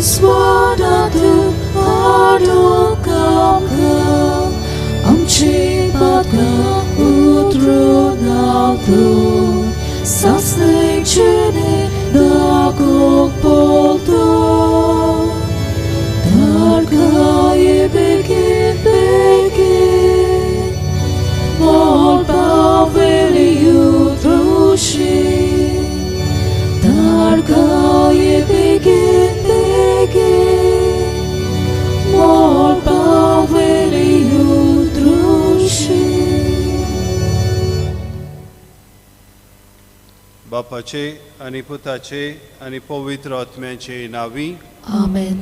स्वादात हाडूंक आमकां आमची पातकां उतरून तूं सासणेचें दागूंक पळता तारकाय बेगीन बेगीन मोल पावली उतरुशी तारकाय बेगीन बेगीन मोल पावली उतरुशी. बापाचे आनी पुताचे आनी पवित्र आत्म्याचे नांवी. आमेन.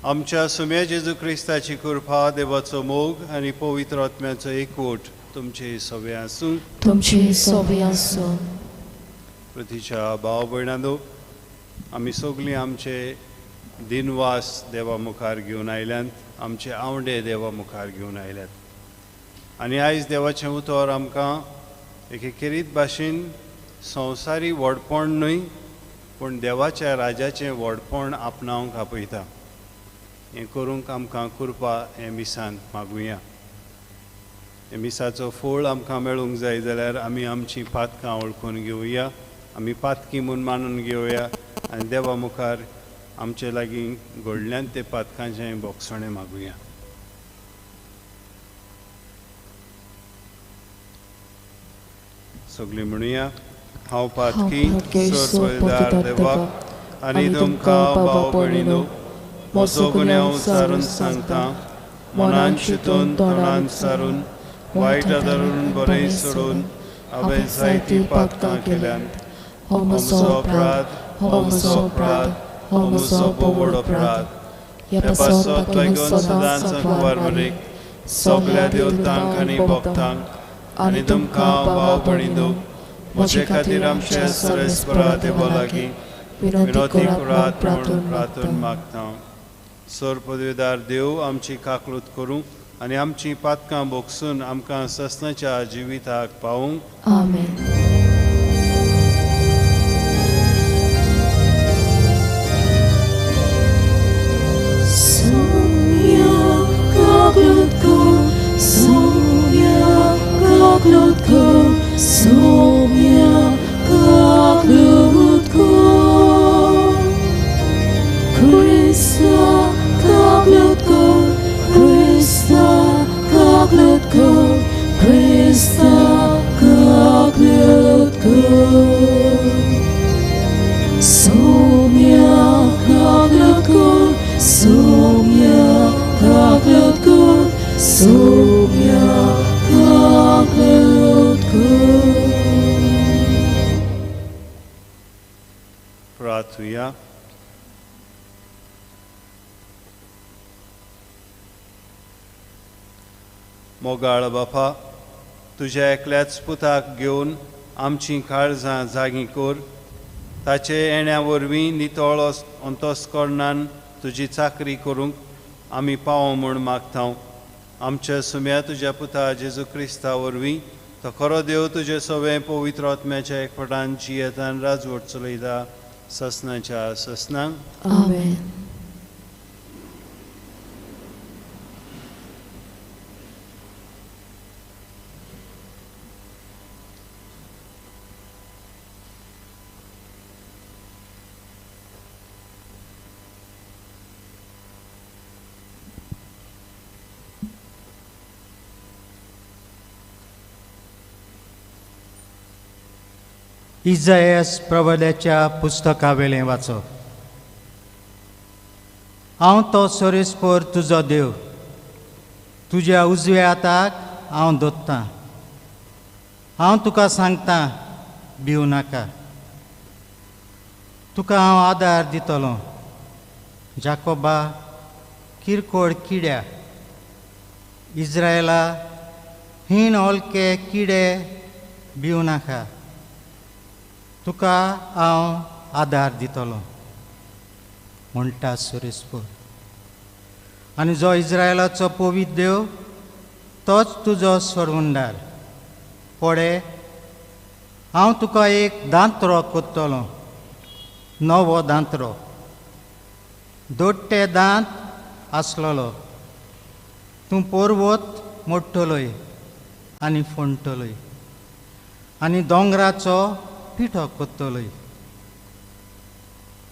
आमच्या सुम्या जेजू क्रिस्ताची कृपा, देवाचो मोग आनी पवित्र आत्म्याचो एकवट तुमचे सवे आसूं. तुमचे सोबे आसूं. प्रतीच्या भाव भयणांनो, आमी सगळीं आमचे दिनवास देवा मुखार घेवन आयल्यात, आमचे आवंडे देवा मुखार घेवन आयल्यात आनी आयज देवाचें उतर आमकां एके खेरीत भाशेन संवसारी व्हडपण न्हय पूण देवाच्या राजाचें व्हडपण आपणावंक आपयता. हें करूंक आमकां कृपा हें मिसान मागुया. हें मिसाचो फळ आमकां मेळूंक जाय जाल्यार आमी आमचीं पातकां वळखून घेवया, आमी पातकी म्हूण मानून घेवया आनी देवा मुखार आमचे लागीं घडल्यान ते पातकांचें बोगसणें मागुया. सगळीं म्हणुया, हांव पातकी सोर देवाक आनी तुमकां भाव भयणीनो म्हजो गुन्यांव सारून सांगता. मनान चिंतून, तोंडान सारून, वायट धरून बरें सोडून हांवें जायतीं पातकां केल्यांत. हो म्हजो अपराध, हो म्हजो अपराध, हो म्हजो भोव अपराध. ह्या पासत लागून सदांच कुवार मरेक सगल्या देवतांक आनी भक्तांक आनी तुमकां भाव भयणीनो म्हजे खातीर आमच्या सरेस्परा देवा लागीं विनोती करात म्हूण प्रार्थन मागता. सर पदवीदार देव आमची काकलूत करूं आनी आमची पातकां भोगसून आमकां ससनाच्या जिविताक पावूंक. आमेन. प्रार्थुया. मोगाळ बापा, तुज्या एकल्याच पुताक घेवन आमचीं काळजां जागीं कर. ताचे येण्या वरवीं नितळ अंतस्करणान तुजी चाकरी करूंक आमी पावो म्हूण मागता. आमच्या सुम्या तुज्या पुता जेजू क्रिस्ता वरवीं, तो खरो देव तुजे सवें पवित्र आत्म्याच्या एकपटान जियेतान राजवट चलयता ससनाच्या ससनांक. आमेन. इजायस प्रवल्याच्या पुस्तकावेलें वाचप. हांव तो सरेस्पर तुजो देव, तुज्या उजव्या हाताक हांव दोत्तां. हांव तुका सांगता, भिवू नाका, तुका हांव आदार दितलो. जाकोबा किरकोळ किड्या, इज्रायला हीण हलके किडे, भिवू नाका, तुका हांव आदार दितलो म्हणटा सुरेस्पर. आनी जो इज्रायलाचो पवित्र देव तोच तुजो सोडवणदार. पळे, हांव तुका एक दांतरो कोत्तलो, नवो दांतरो, दोट्टे दांत आसलेलो. तूं पर्वत मोडटलोय आनी फोंडटलोय आनी दोंगराचो पिठो कोत्तलोय.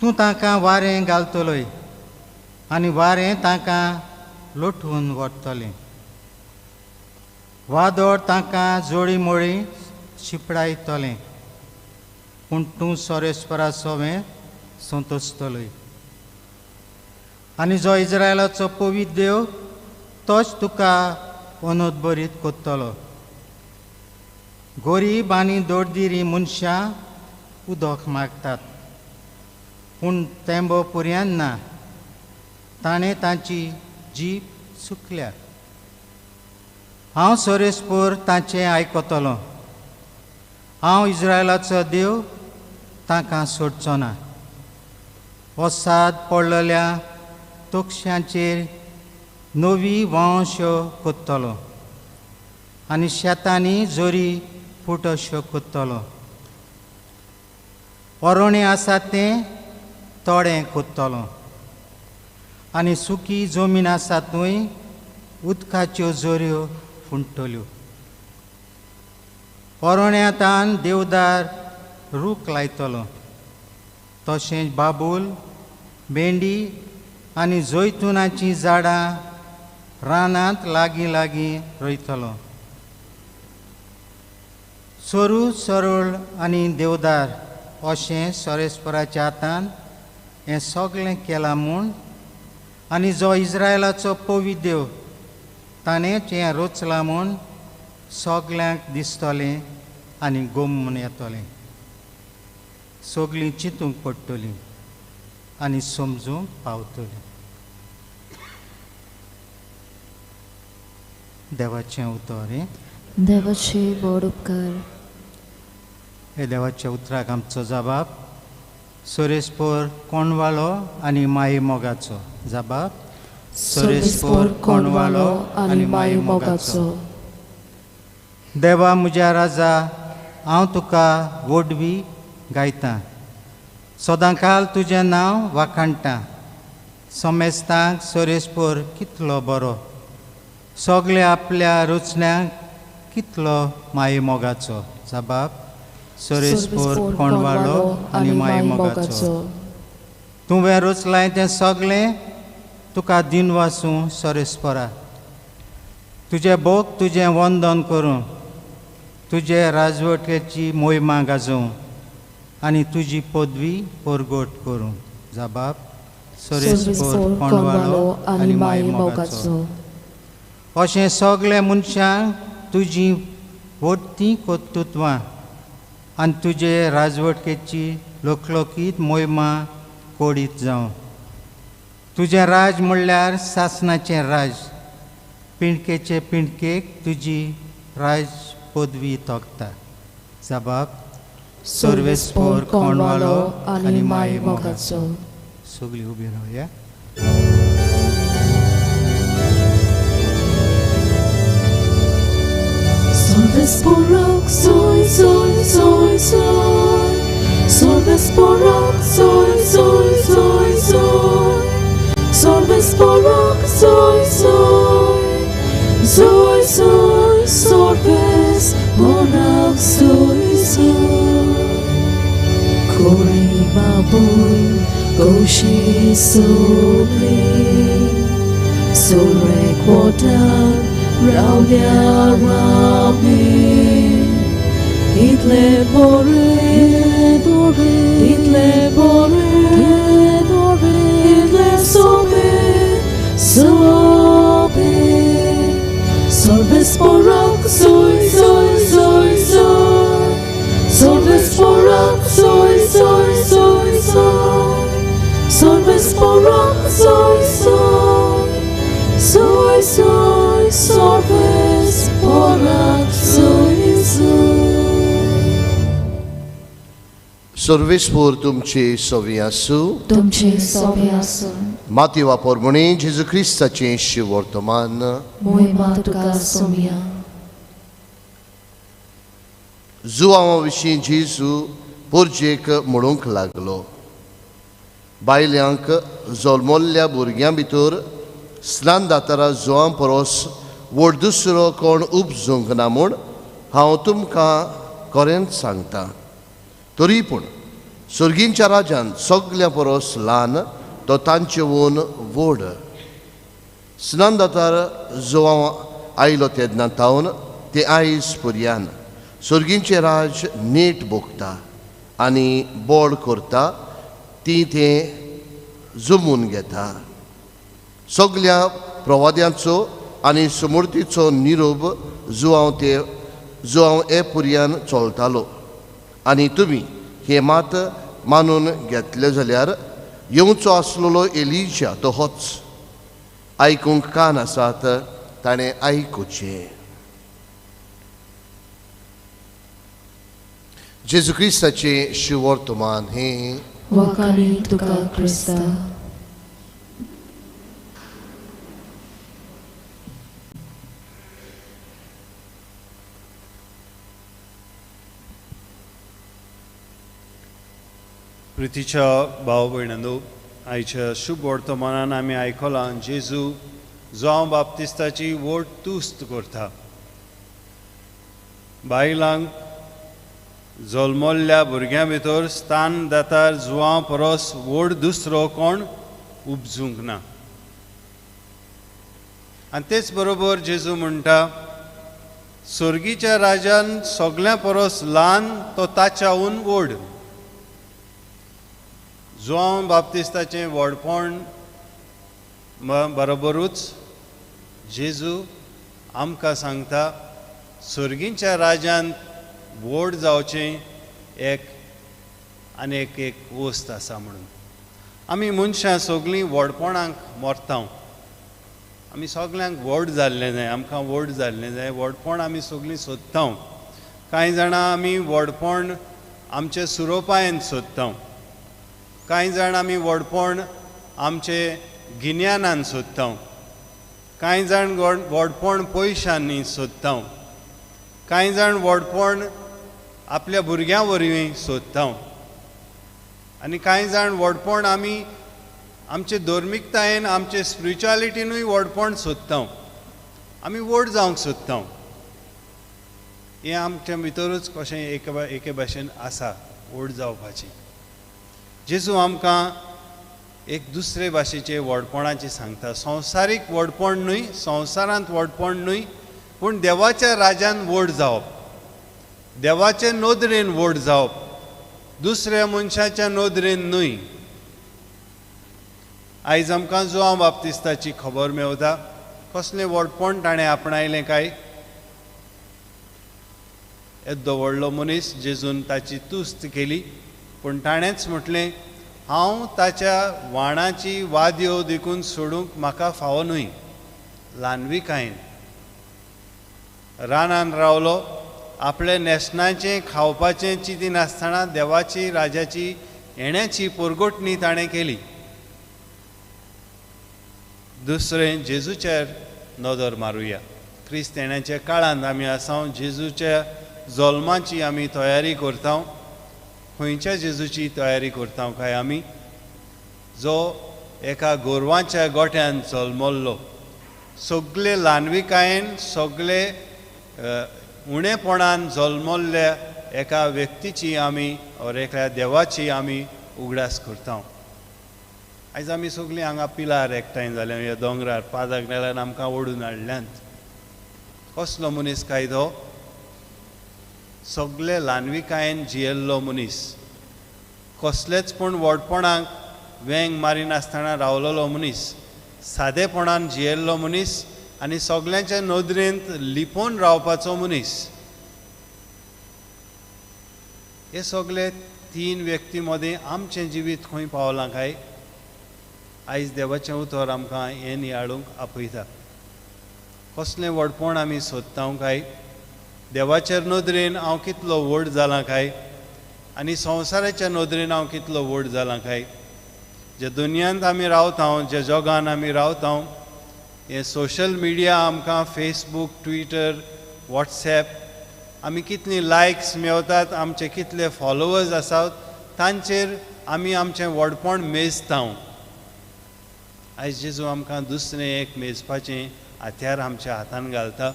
तूं तांकां वारें घालतलोय आनी वारें तांकां लोटून व्हरतलें. वादळ तांकां जोडी मोळी शिपडायतलें, पूण तूं सोरेस्परा सोवें संतोशतलोय. आनी जो इज्रायलाचो पवित्र देव तोच तुका अनोदबरीत कोत्तलो. गरीब आनी दोडदिरी मनशां उदक मागतात, पूण तेंबो पुरयान ना. ताणें तांची जीब सुकल्या. हांव सोरेस्पोर तांचें आयकतलो. हांव इज्रायलाचो देव तांकां सोडचो ना. वसाद पडलेल्या तोक्षांचेर नवी वंश्यो कोत्तलो आनी शेतांनी जोरी फुटश्यो कोत्तलो. वरोणें आसा तें तोडें कोत्तलो आनी सुकी जमीन आसा थंय उदकाच्यो जोऱ्यो फुंडटल्यो. वरोण्यांतान देवदार रूख लायतलो, तशेंच बाबूल, भेंडी आनी जैतुनाचीं झाडां रानांत लागीं लागीं रोयतलो. सोरू सरळ आनी देवदार अशें सोरेस्पराच्या हातान हें सगळें केलां म्हूण आनी जो इज्रायलाचो पवित्र देव ताणेंच हें रचलां म्हूण सगल्यांक दिसतलें आनी गोमून येतलें. सगळीं चिंतूंक पडटलीं आनी समजूंक पावतलीं. देवाचें उतर हें. देवाचे व्हड उपकार. हे देवाच्या उतराक आमचो जबाब सोरेस्पोर कोणवालो आनी माये मोगाचो. जबाब सोरेस्पोर कोणवालो आनी माये मोगाचो. देवा म्हज्या राजा, हांव तुका वोडवी गायतां. सदांकाल तुजें नांव वाखाणटां. समेस्तांक सोरेस्पोर कितलो बरो, सगळे आपल्या रचण्यांक कितलो माये मोगाचो. जबाब सोरेस्पोर कोणवालो आनी माये मोगाचो. तुवें रचलाय तें सगळें तुका दिनवासूं सोरेस्पोरा. तुजें भोग तुजें वंदन करूं, तुजे राजवटकेची मोहिमा गाजोवं आनी तुजी पदवी परगट करूं. जबाब सोरेस्पोर कोणवालो आनी माये मोगाचो. अशें सगळे मनशांक तुजी व्हडटी कर्तृत्वां आनी तुजे राजवटकेची लोकलोकीत मोहिमा कोडीत जावं. तुजें राज म्हणल्यार सासणाचें राज, पिंडकेचे पिंडकेक तुजी राज पदवी तोखता. जबाब सोर्वेस्पोर कोणवालो आनी माये मोगाचो. सगळीं उबी रावया. Solvesporak soy soy soy soy. Solvesporak soy soy soy soy. Solvesporak soy soy. Soy soy solvesporak soy soy. Kori babul goshi soble. Solrek wodan Raulia Rame. Itle bore, itle bore, itle sobe, sobe. Solvesporak soy soy soy soy. Solvesporak soy soy soy soy. Solvesporak soy soy. Soy soy solvesporak soy soy. सर्वेस्पोर तुमचे सवी आसूं. तुमचे सवी आसूं. माती वापर म्हणी जेजू क्रिस्ताचें शिवर्तमान. मोहिमा तुका सोमया. जुवांवा विशीं जेजू पोरजेक म्हणूंक लागलो, बायल्यांक जल्मल्ल्या भुरग्यां भितर स्नान दातारा जुवां परस व्हड दुसरो कोण उपजूंक ना म्हूण हांव तुमकां खरेंच सांगता. तरी पूण सर्गींच्या राजान सगल्या परस ल्हान तो तांचे वून व्हड. स्नान दातार जुवां आयलो तेन्ना तावन ते आयज पर्यान सर्गींचें राज नेट भोगता आनी बोड करता ती तें जमून घेता. सगल्या प्रवाद्यांचो आनी सुमूर्तीचो निरोप जुवांव हे पुर्यान चलतालो आनी तुमी हें मात मानून घेतले जाल्यार येवचो आसलेलो एलिजा तो होच. आयकूंक कान आसात ताणें आयकुचें. जेजू क्रिस्ताचें शिवर्तमान हें. वाखाणी तुका क्रिस्ता. प्रितीच्या भाव भयणांनो, आयच्या शुभ वर्तमानान आमी आयकलां जेजू जुआंव बाप्तिस्ताची व्हड तुस्त करता. बायलांक जल्मल्ल्या भुरग्यां भितर स्थान दातार जुआंव परस व्हड दुसरो कोण उपजूंक ना. आनी तेच बरोबर जेजू म्हणटा सर्गीच्या राजान सगळ्यां परस ल्हान तो ताच्याहून व्हड. जुआंव बाप्तिस्ताचें व्हडपण बरोबरूच जेजू आमकां सांगता सर्गीच्या राजान व्हड जावचें एक आनी एक एक वस्त आसा म्हणून. आमी मनशां सगळीं व्हडपणाक मरता. आमी सगल्यांक व्हड जाल्लें जाय, आमकां व्हड जाल्लें जाय. व्हडपण आमी सगळीं सोदता. कांय जाणां आमी व्हडपण आमचे सुरोपायेन सोदता, कांय जाण आमी व्हडपण आमचे गिन्यानान सोदता, कांय जाण व्हडपण पयशांनी सोदता, कांय जाण व्हडपण आपल्या भुरग्यां वरवीं सोदता आनी कांय जाण व्हडपण आमी आमचे धर्मीकतायेन आमचे स्पिरिच्युअलिटीनूय व्हडपण सोदता. आमी व्हड जावंक सोदता. हें आमच्या भितरूच कशें एके भाशेन आसा व्हड जावपाचें. जेजू आमकां एक दुसरे भाशेचे व्हडपणाचें सांगता. संवसारीक व्हडपण न्हय, संवसारांत व्हडपण न्हय, पूण देवाच्या राजान व्हड जावप, देवाचे नदरेन व्हड जावप, दुसऱ्या मनशाच्या नदरेन न्हय. आयज आमकां जुआंव बाप्तिस्ताची खबर मेवता. कसलें व्हडपण ताणें आपणायलें काय? येदो व्हडलो मनीस जेजून ताची तुस्त केली, पूण ताणेंच म्हटलें हांव ताच्या वाणाची वाद्यो देखून सोडूंक म्हाका फावो न्हय. ल्हानविकायेन रानान रावलो, आपल्या न्हेसणाचें खावपाचें चिंतिनासतना देवाची राजाची येण्याची पोरगोटणी ताणें केली. दुसरें जेजूचेर नदर मारुया. क्रिस्त येण्याच्या काळांत आमी आसा. जेजूच्या जल्माची आमी तयारी करता. खंयच्या जेजूची तयारी करता काय आमी? जो एका गोरवांच्या गोठ्यान जल्मल्लो, सगळे ल्हानविकायेन सगळे उणेपणान जल्मल्ल्या एका व्यक्तीची आमी ओर एका देवाची आमी उगडास करता. आयज आमी सगळीं हांगा पिलार एकठांय जाल्या, ह्या दोंगरार पादाक गेल्यार आमकां ओडून हाडल्यांत. कसलो मनीस काय तो? सगळे ल्हानविकायेन जियेल्लो मनीस, कसलेच पूण व्हडपणाक वेंग मारिनासतना रावलेलो मनीस, सादेपणान जियेल्लो मनीस आनी सगल्यांच्या नदरेंत लिपोवन रावपाचो मनीस. हे सगळे तीन व्यक्ती मदीं आमचें जिवीत खंय पावलां काय? आयज देवाचें उतर आमकां हें नियाळूंक आपयता. कसलें व्हडपण आमी सोदता काय? देवाच्या नदरेन हांव कितलो व्हड जालां काय? आनी संवसाराच्या नदरेन हांव कितलो व्हड जालां काय? ज्या दुनियांत आमी रावता, ज्या जगान आमी रावता, हें सोशल मिडिया आमकां फेसबूक, ट्विटर, वॉट्सॅप, आमी कितली लायक्स मेवतात, आमचे कितले फॉलोवर्स आसात, तांचेर आमी आमचें व्हडपण मेजता. आयज जेजू आमकां दुसरें एक मेजपाचें हत्यार आमच्या हातान घालता.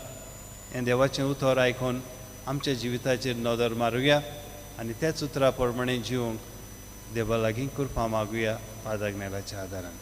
हें देवाचें उतर आयकून आमच्या जिविताचेर नदर मारुया आनी त्याच उतरा प्रमाणे जिवंक देवा लागीं कृपा मागुया पादाग्नेलाच्या आदारान.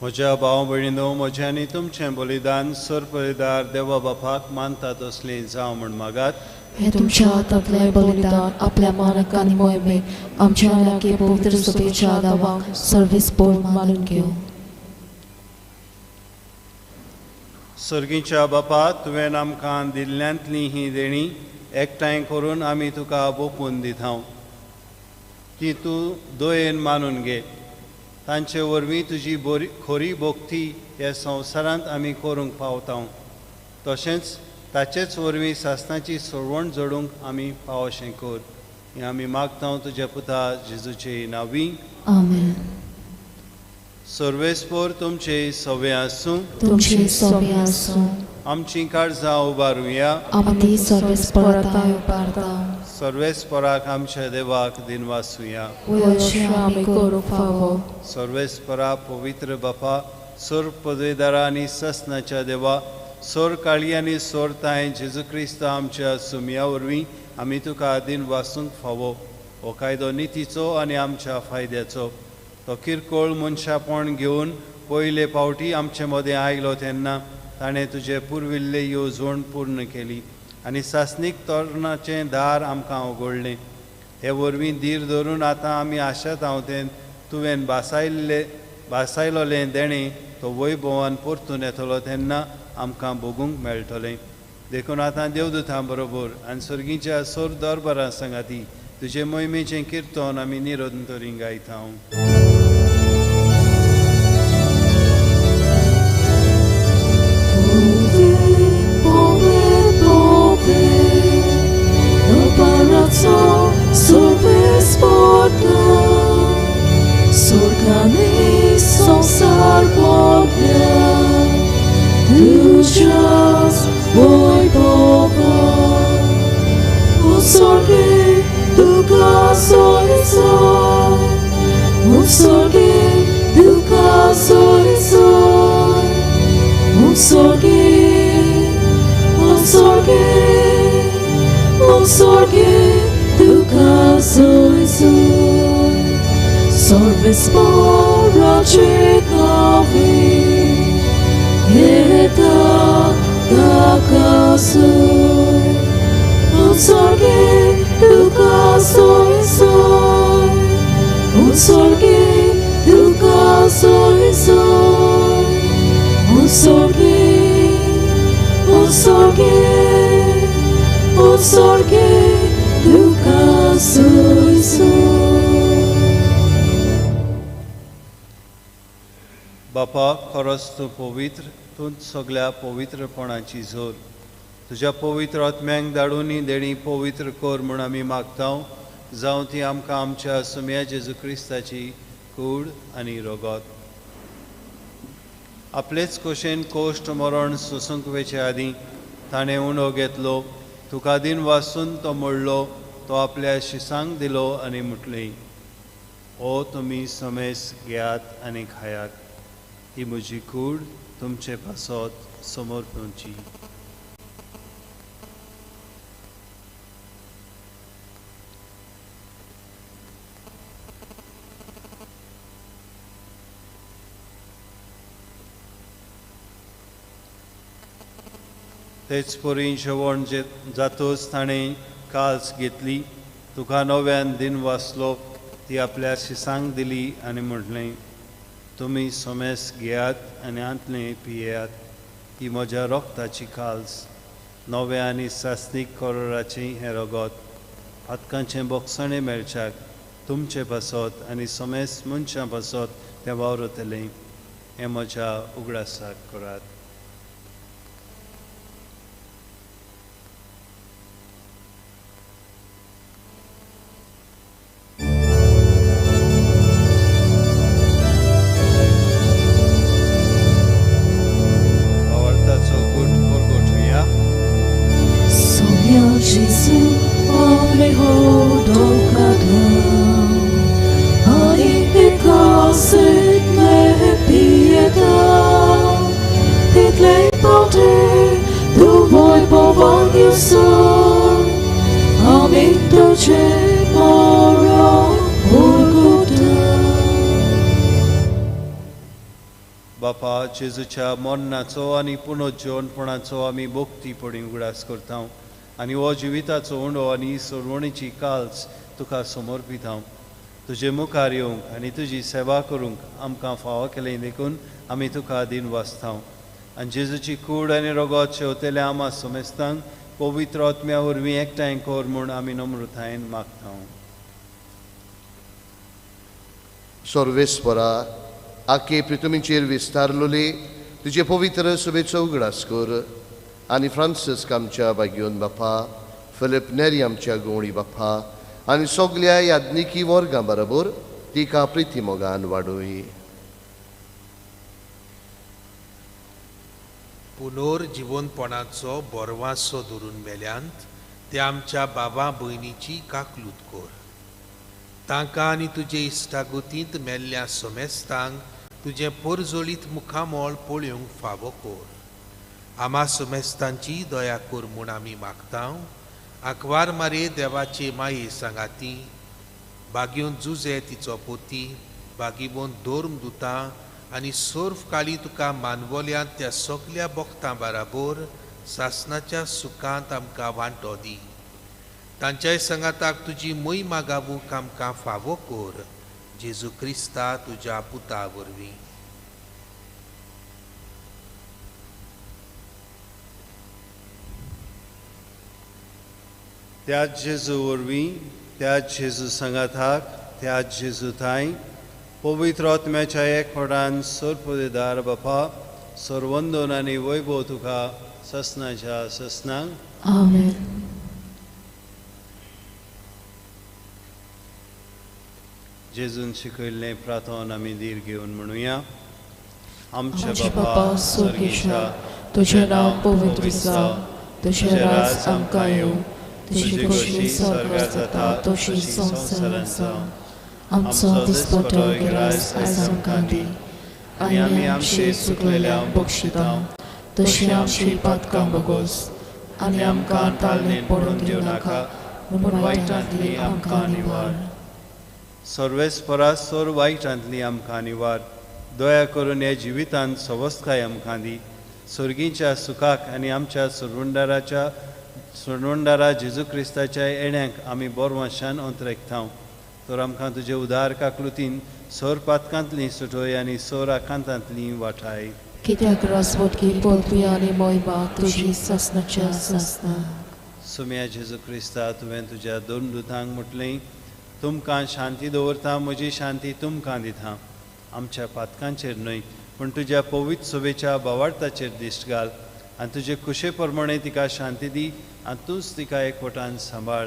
म्हज्या भाव भयणीनो, म्हजें आनी तुमचें बलिदान सरपरिदार देवा बापाक मानता तसलें जावं म्हूण मागात. हें तुमच्या हातांतलें बलिदान आपल्या मानक आनी मोहिमेक आमच्या लागीं पवित्र सभेच्या दावांक सर्वीस बोर्ड मानून घेवं. सर्गीच्या बापा, तुवें आमकां दिल्ल्यांतली ही देणी एकठांय करून आमी तुका ओपून दिता, ती तूं दयेन मानून घे. तांचे वरवीं तुजी बरी खरी भक्ती ह्या संवसारांत आमी करूंक पावता, तशेंच ताचेच वरवीं सासणाची सोडवण जोडूंक आमी पावशें कर. हें आमी मागता तुज्या पुता जेजूचे नांवी. आमेन. सर्वेस्पोर तुमचे सवे आसूं. तुमचे सवे आसूं. आमची काळजां उबारुया. आमी सर्वेस्पोराक उबारता. सर्वेस्पराक आमच्या देवाक दिनवासुया. आमी करूंक फावो. सर्वेस्परा पवित्र बापा, सोर पदवेदारा आनी ससनाच्या देवा, सोर काळी आनी सोर ताय जेजू क्रिस्त आमच्या सुमया वरवीं आमी तुका दिनवासूंक फावो. हो कायदो नितीचो आनी आमच्या फायद्याचो. तो किरकोळ मनशापण घेवन पयले पावटी आमचे मदें आयलो तेन्ना ताणें तुजे पुर्विल्ले येवजण पूर्ण केली आनी सासणीक तोरणाचें दार आमकां उगडलें. हे वरवीं धीर धरून आतां आमी आशात हांव तुवें भासायलोलें देणें तो वैभवान परतून येतलो तेन्ना आमकां भोगूंक मेळटलें. देखून आतां देवदूतां बरोबर आनी सर्गीच्या सोर दरबारा सांगाती तुजे मोहिमेचें किर्तन आमी निरंतरी गायता. Unsorge, सोरगे तुका सुयसू. बापा, खरोच तूं पवित्र, तूं सगळ्या पवित्रपणाची जोर. तुज्या पवित्र आत्म्यांक धाडून ही देणी पवित्र कर म्हूण आमी मागता, जावं ती आमकां आमच्या सुम्या जेजू क्रिस्ताची कूड आनी रगत. आपलेच कोशेन कोश्ट मरण सोसूंक वेचे आदीं ताणें उणो घेतलो, तुका दिन वासून तो मोडलो, तो आपल्या शिसांक दिलो आनी म्हटलें, ओ तुमी समेस घेयात आनी खायात, ही म्हजी कूड तुमचे पासत समर्पणची. तेच परी जेवण जातोच ताणें काल्स घेतली, तुका नव्यान दिन वाचलो, ती आपल्या शिसांक दिली आनी म्हटलें, तुमी सोमेस घेयात आनी आंतलें पियेयात, ही म्हज्या रोगताची काल्स, नव्या आनी सासनीक करोराचें हें रगत, पातकांचें बोगसणें मेळच्याक तुमचे पासत आनी सोमेस मनशां पासत तें वावरतलें, हें म्हज्या उगडासाक करात. बापा, जेजूच्या मरणाचो आनी पुनर्जीवनपणाचो आमी भक्ती पडी उगडास करता आनी हो जिविताचो उंडो आनी सोडवणीची काल्स तुका समर्पिता. तुजे मुखार येवंक आनी तुजी सेवा करूंक आमकां फावो केलें देखून आमी तुका दिन वाचता. आनी जेजूची कूड आनी रगत शेवतेल्या आमा समेस्तांक पवित्र आत्म्या वरवीं एकठांय कर म्हूण आमी नम्रतायेन मागता. सर्वेस्परा, आखे पृथ्वीचेर विस्तारलोले तुजे पवित्र सभेचो उगडास कर आनी फ्रांसिस्क आमच्या बागयोन बापा, फिलीप नेरी आमच्या गवळी बापा आनी सगल्या याज्ञिकी वर्गां बरोबर तिका प्रिती मोगान वाडोय. पुनर्जिवनपणाचो बोरवासो धरून मेल्यांत ते आमच्या बाबा भयणीची काकलूत कर. तांकां आनी तुजे इश्टागतींत मेल्ल्या सोमेस्तांक तुजें पोरजोळीत मुखामोळ पळोवंक फावो कर. आमा सोमेस्तांची दया कर म्हूण आमी मागता. आंकवार मारे देवाचे माये सांगाती, बागयोन जुजे तिचो पोती, बागीबोन धर्म दुता आनी सर्व काळी तुका मानवल्यांत त्या सगल्या बोगतां बराबर सासनाच्या सुखांत आमकां वांटो दी. तांच्याय सांगाताक तुजी मोहिमा गावूंक आमकां फावो कर, जेजू क्रिस्ता तुज्या पुता वरवीं. त्याच जेजू वरवीं, त्याच जेजू सांगाताक, त्याच जेजू थांय पवित्र आत्म्याच्या एकवटान सरपदेदार बापा, सर्वंदन आनी वैभव तुका ससनाच्या ससनांक. आमेन. जेजून शिकयल्लें प्रार्थना आमी धीर घेवन म्हणुया. आमच्या बापा स्वर्गेच्या, तुजें नांव पवित्र जावं, तुजें राज आमकां येवं, तुजी खोशी स्वर्गार जाता तशी संवसारांत जावं. आमचो दिसपटो ग्रास आयज आमकां दी आनी आमी आमचे चुकलेल्या बक्षिता तशी आमची पातकां बगोस आनी आमकां ताळणेंत पडून दिवं नाका, पूण वायटांतली आमकां निवार. सर्वेस्परा सोर वायटांतली आमकां निवार. दया करून ह्या जिवितांत सवस्तकाय आमकां दी. सर्गीच्या सुखाक आनी आमच्या सरवंडारा जेजू क्रिस्ताच्या येण्याक आमी बोरवाशान अंतरेकता. तर आमकां तुजे उदार काकलुतीन सोर पातकांतली सुटोय आनी सोर आकांतांतली वाठाय. कित्याक रासवटकी पलपी आनी मोहिमा तुजी सासनाच्या सासना. सुम्या जेजू क्रिस्ता, तुवें तुज्या दोन दुतांक म्हटलें, तुमकां शांती दवरता, म्हजी शांती तुमकां दिता. आमच्या पातकांचेर न्हय पूण तुज्या पवित्र सभेच्या भावार्थाचेर दिश्ट घाल आनी तुजे कुशे प्रमाणे तिका शांती दी आनी तूंच तिका एकवटान सांबाळ,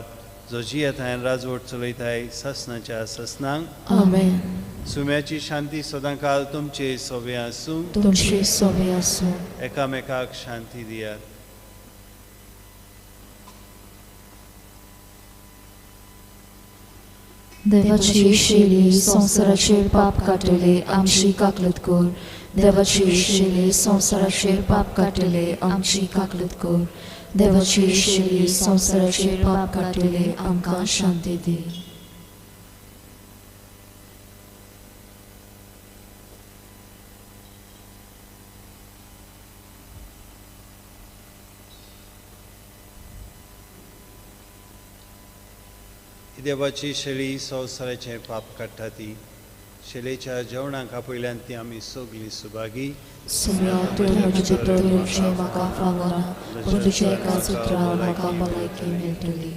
जो जियेताय राजवट चलयताय ससनाच्या ससनांक. आमेन. सुम्याची शांती सदांकाल तुमचे सोबे आसूं. तुमचे सोबे आसूं. एकामेकाक शांती दियात. देवाची शेली संवसाराचेर पाप काडटले आमची काकलत कर. देवाची शेली संवसाराचेर पाप काडटले आमची काकलत कर. देवाची शेली संवसाराचेर पाप काडटले आमकां शांती दी. देवाची शेळी संवसाराचें पाप काडटा ती शेळेच्या जेवणाक आपयल्यान ती आमी सगळीं सुभागी. सुम्या तूं म्हजे भितर येवचें म्हाका फावना, पूण तुज्या एका सुत्रान म्हाका भलायकी मेळटली.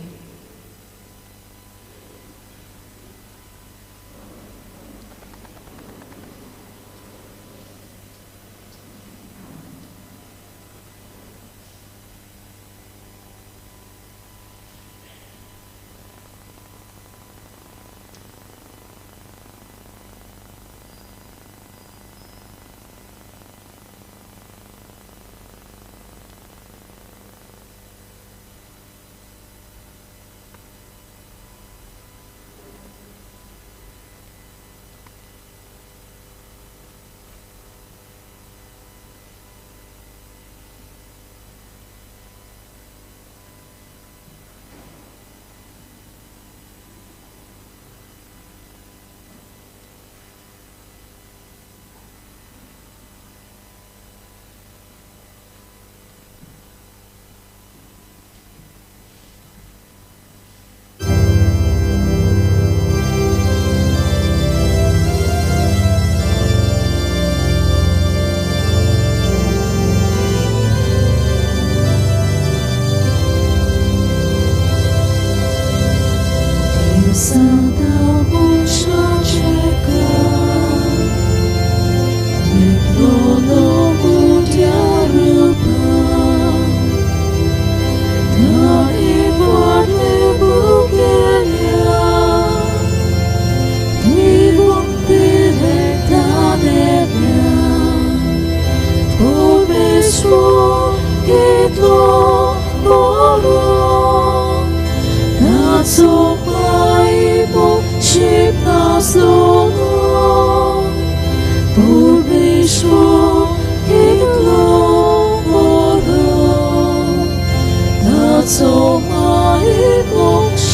So my emotion.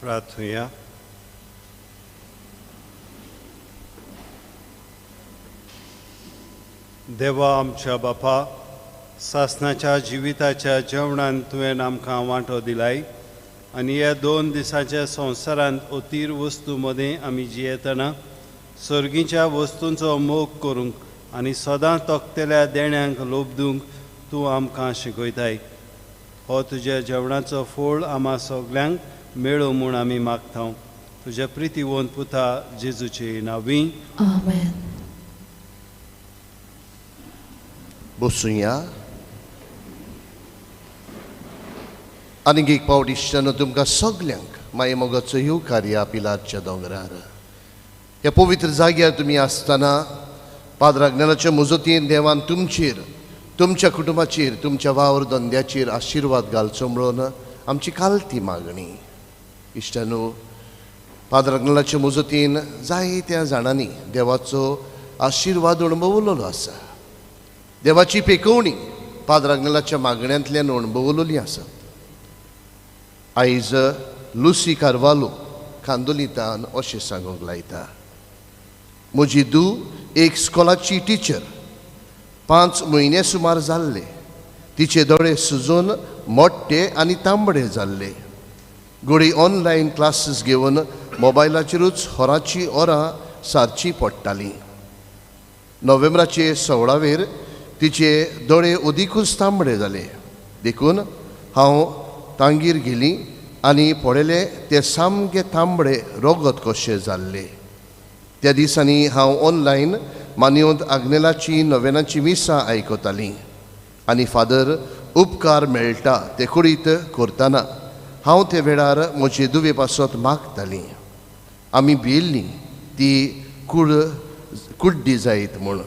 प्रार्थुया. देवा आमच्या बापा, सासनाच्या जिविताच्या जेवणान तुवें आमकां वांटो दिलाय आनी ह्या 2 दिसांच्या संवसारांत अतीर वस्तू मदें आमी जियेतना सर्गीच्या वस्तूंचो मोग करूंक आनी सदां तोखतल्या देण्यांक लोबदूंक तूं आमकां शिकयताय. हो तुज्या जेवणाचो फोळ आमा सगल्यांक मेळो म्हूण आमी मागता. तुज्या प्रितीवंत पुता जेजूचे नांवी आमेन. बसुया. आनीक एक पावट इश्टानो तुमकां सगल्यांक माये मोगाचो येवकार ह्या पिलारच्या दोंगरार. ह्या पवित्र जाग्यार तुमी आसतना पाद्र आग्नेलाच्या मुजतीन देवान तुमचेर, तुमच्या कुटुंबाचेर, तुमच्या वावर धंद्याचेर आशिर्वाद घालचो म्हणून आमची कालती मागणी. इश्टानो, पाद्र आग्नेलाच्या मुजतीन जायत्या जाणांनी देवाचो आशिर्वाद अणभवलेलो आसा. देवाची पेकोवणी पाद्र आग्नेलाच्या मागण्यांतल्यान अणभवलेली आसात. आयज लुसी कार्वालो खांदोलितान अशें सांगूंक लायता, म्हजी धूव एक स्कॉलाची टिचर, 5 म्हयने सुमार जाल्ले. तिचे दोळे सुजून मोट्टे आनी तांबडे जाल्ले. घोडी ऑनलायन क्लासीस घेवन मोबायलाचेरूच होराची ओरां सारची पडटाली. नोव्हेंबराचे 16वेर तिचे दोळे अदिकूच तांबडे जाले. देखून हांव तांगीर गेली आनी पळयले ते सामके तांबडे रोगत कशे जाल्ले. त्या दिसांनी हांव ऑनलायन मानयोंत आग्नेलाची नोवेनाची मिसां आयकतालीं आनी फादर उपकार मेळटा ते कुडीत करतना हांव ते वेळार म्हजे दुवे पासत मागतालीं. आमी भियेल्लीं ती कुड्डी जायत म्हूण.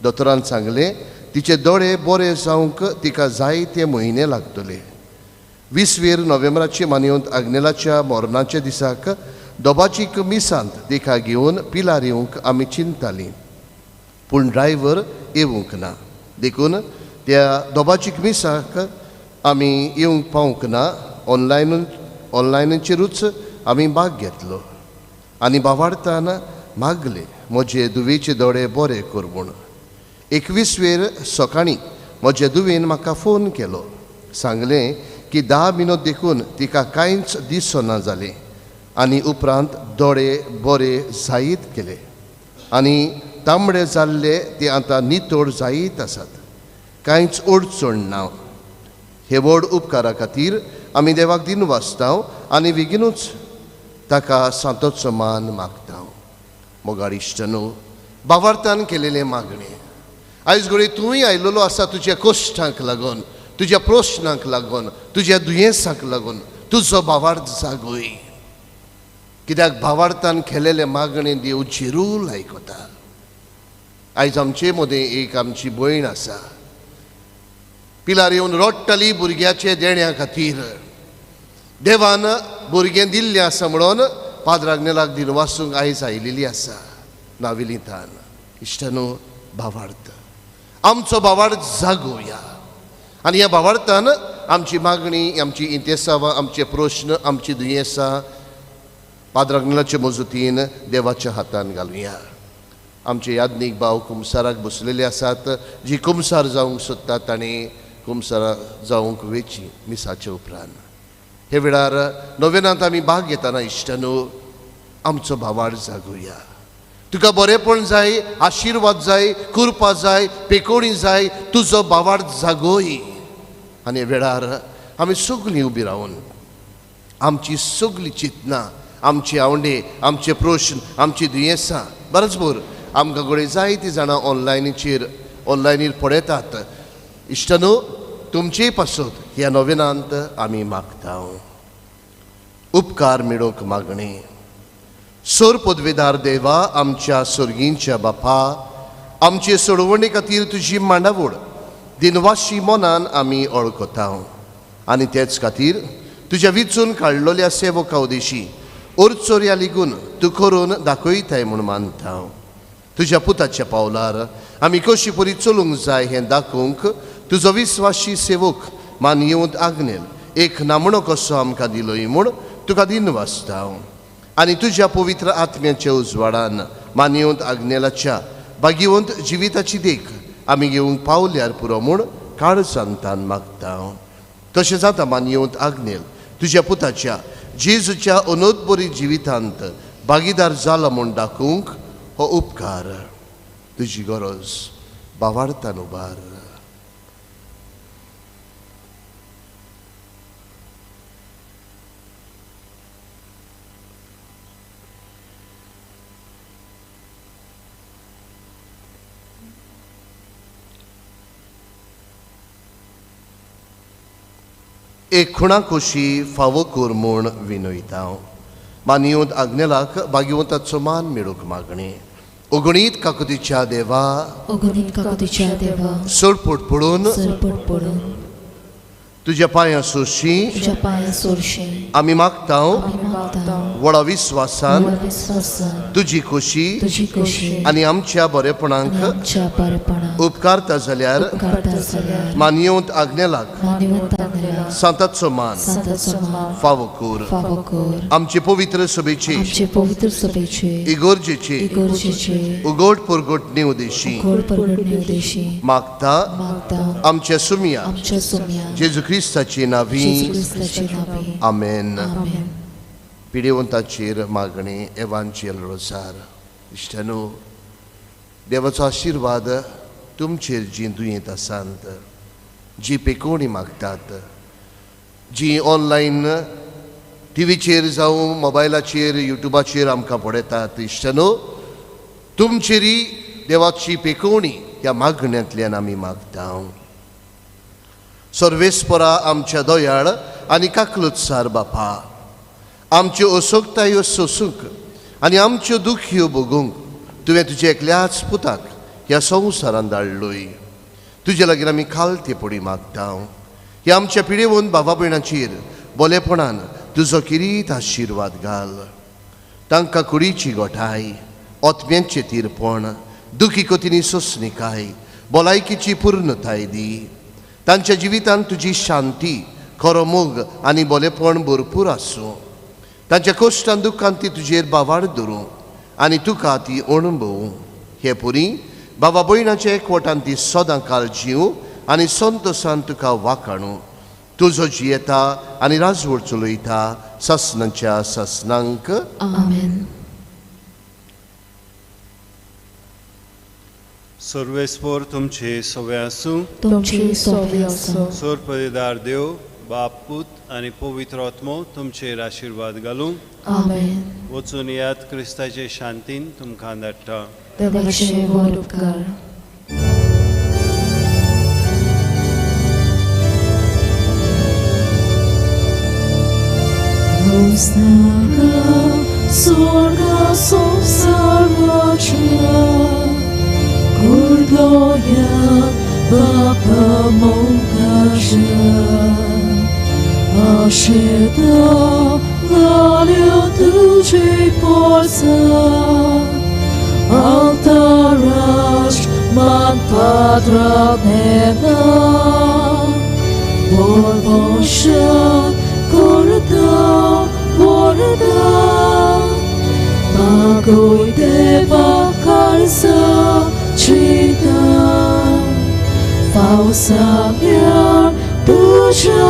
दोतोरान सांगलें तिचे दोळे बरे जावंक तिका जायते म्हयने लागतले. 20 नोव्हेंबराचे मानयोंत आग्नेलाच्या मरणाच्या दिसाक दोबाचीक मिसांत तिका घेवन पिलार येवंक आमी चिंतालीं, पूण ड्रायव्हर येवंक ना. देखून त्या दोबाचीक मिसाक आमी येवंक पावंक ना. ऑनलायनाचेरूच आमी भाग घेतलो आनी बावाडतान मागले म्हजे दुवेचे दोळे बरे कर म्हूण. 21वेर सकाळीं म्हज्या दुवेन म्हाका फोन केलो. सांगलें की 10 मिनट देखून तिका कांयच दिसना जालें आनी उपरांत दोळे बरे जायत गेले आनी तांबडे जाल्ले ते आतां नितळ जायत आसात. कांयच अडचण ना. हे व्हड उपकारा खातीर आमी देवाक दिन वाचता आनी बेगीनूच ताका सांतोचो मान मागता. मोगाळ इश्टानो, बावार्थान केलेलें मागणें आयज घडये तूंय आयलेलो आसा तुज्या कश्टांक लागून, तुज्या प्रश्नांक लागून, तुज्या दुयेंसाक लागून. तुजो भावार्थ जागय. कित्याक भावार्थान केलेलें मागणें देव झिरूल आयकता. आयज आमचे मदें एक आमची भयण आसा, पिलार येवन रडटाली भुरग्याचे देण्या खातीर. देवान भुरगें दिल्लें आसा म्हणून पाद्र आग्नेलाक दिनवासूंक आयज आयलेली आसा नावेलींतान. इश्टानो, भावार्थ आमचो भावार्थ जागोवया आनी ह्या भावार्थान आमची मागणी, आमची इंतेसांवां, आमचे प्रश्न, आमची दुयेंसां पाद्र आग्नेलाचे मजतीन देवाच्या हातान घालुया. आमचे याज्ञीक भाव कुमसाराक बसलेले आसात, जी कुमसार जावंक सोदतात तांणी कुमसारा जावंक वेची मिसाचे उपरांत. हे वेळार नोवेनांत आमी भाग घेतना इश्टानो आमचो भावार्थ जागोवया. तुका बरेपण जाय, आशिर्वाद जाय, कृपा जाय, पेकोणी जाय, तुजो भावार्थ जागोय. आनी वेळार आमी सगळीं उबी रावन आमची सगळीं चिंतनां, आमचे आवंडे, आमचे प्रश्न, आमची दुयेंसां बरोबर आमकां घडये जायतीं जाणां ऑनलायनीर पळयतात. इश्टानो, तुमचे पासत ह्या नोवेनांत आमी मागता उपकार मेळोवंक मागणें. सोर पदवेदार देवा, आमच्या सर्गींच्या बापा, आमचे सोडवणे खातीर तुजी मांडावळ दिनवाशी मनान आमी वळखता आनी तेच खातीर तुज्या विचून काडलेल्या सेवका उदेशी ओरचोरया लिगून तूं करून दाखयताय म्हूण मानता. तुज्या पुताच्या पावलार आमी कशी परी चलूंक जाय हें दाखोवंक तुजो विस्वाशी सेवक मान येवंत आग्नेल एक नामणो कसो आमकां दिलोय म्हूण तुका दिनवासता आनी तुज्या पवित्र आत्म्याच्या उजवाडान मानयवंत आग्नेलाच्या भाग्यवंत जिविताची देख आमी घेवंक पावल्यार पुरो म्हूण काळजांतान मागता. तशें जाता मानयवंत आग्नेल तुज्या पुताच्या जेजूच्या अनोदबरी जिवितांत भागीदार जाला म्हूण दाखोवंक हो उपकार तुजी गरज बावार्थान उबार. एक खुणा खोशी फावो कर म्हूण विनयता. मानयवंत आग्नेलाक भाग्यवंताचो मान मेळूंक मागणी. अगणीत काकुतीच्या देवा, अगणीत काकुतीच्या देवा, सरपट पडून सरपट पडून तुज्या पांयां सोरशी, तुज्या पांयां सोरशी आमी मागता व्हडा विस्वासान तुजी खोशी तुजी खोशी आनी आमच्या बरेपणाक उपकारता जाल्यार मानयवंत आग्नेलाक सांताचो मान फावो कर. आमचे पवित्र सभेचे इगर्जेचे उगड परगटणे उदेशी मागता आमच्या सुमिया जेजू क्रिस्ताचे नावी. आमेन. पिडेवंताचेर मागणी एवांचेल रोजार. इश्टानो, देवाचो आशिर्वाद तुमचेर जी दुयेंत आसात, जी पेकोवणी मागतात, जी ऑनलायन टिवीचेर जावं मोबायलाचेर युट्यूबाचेर आमकां पळयतात, इश्टानो तुमचेरी देवाची पेकोवणी ह्या मागण्यांतल्यान आमी मागता. सर्वेस्परा आमच्या दयाळ आनी काकलुत्सार बापा, आमच्यो असोकतायो सोसूंक आनी आमच्यो दुखयो भोगूंक तुवें तुज्या एकल्याच पुताक ह्या संवसारान धाडलोय. तुजे लागीं आमी खालते पडी मागता. ह्या आमच्या पिडेवन बाबा भयणाचेर बोलेपणान तुजो किरीत आशिर्वाद घाल. तांकां कुडीची गोठाय, ओतम्यांचें तिरपण, दुखी कोतीनी सोंसणीकाय, भलायकीची पुर्णताय दी. तांच्या जिवितांत तुजी शांती, खरो मोग आनी बोलेपण भरपूर आसूं. तांच्या कश्टान दुख्खान ती तुजेर बावाड धरूं आनी तुका ती अणभवूं. हे पुरी बाबा भयणाच्या एकवटान ती सदां काल जीव आनी संतोसान तुका वाखाणू. तुजो जियेता आनी राजवट चलयता सासनाच्या सासनांक. आमेन. सर्वेस्पोर तुमचे सवे आसूं, तुमचे सवे आसूं. सोरपदेदार देव बाप पूत आनी पवित्र आत्मो तुमचेर आशिर्वाद घालूं. आमेन. वचून यात क्रिस्ताचे शांतीन तुमकां धाडटा. देवाचे व्हड उपकार. Sorga संसाराच्या कुर्दोया बापा मोगाच्या आशेता लाल्यो तुझे Porsa altaraj man padranena borbosha korda borda bagoi deva karsa chita falsa pyar tuja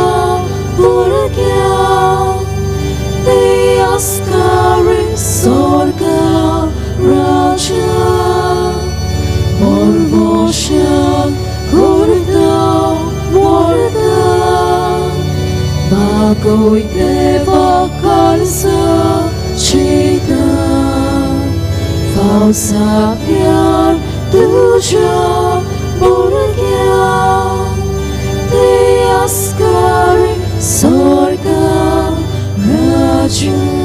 burgya Diaskari sorga raja Morvoshan kurda vorda Bagoi deva karsa chita Falsa pyar tuja burgya Diaskari sorga raja.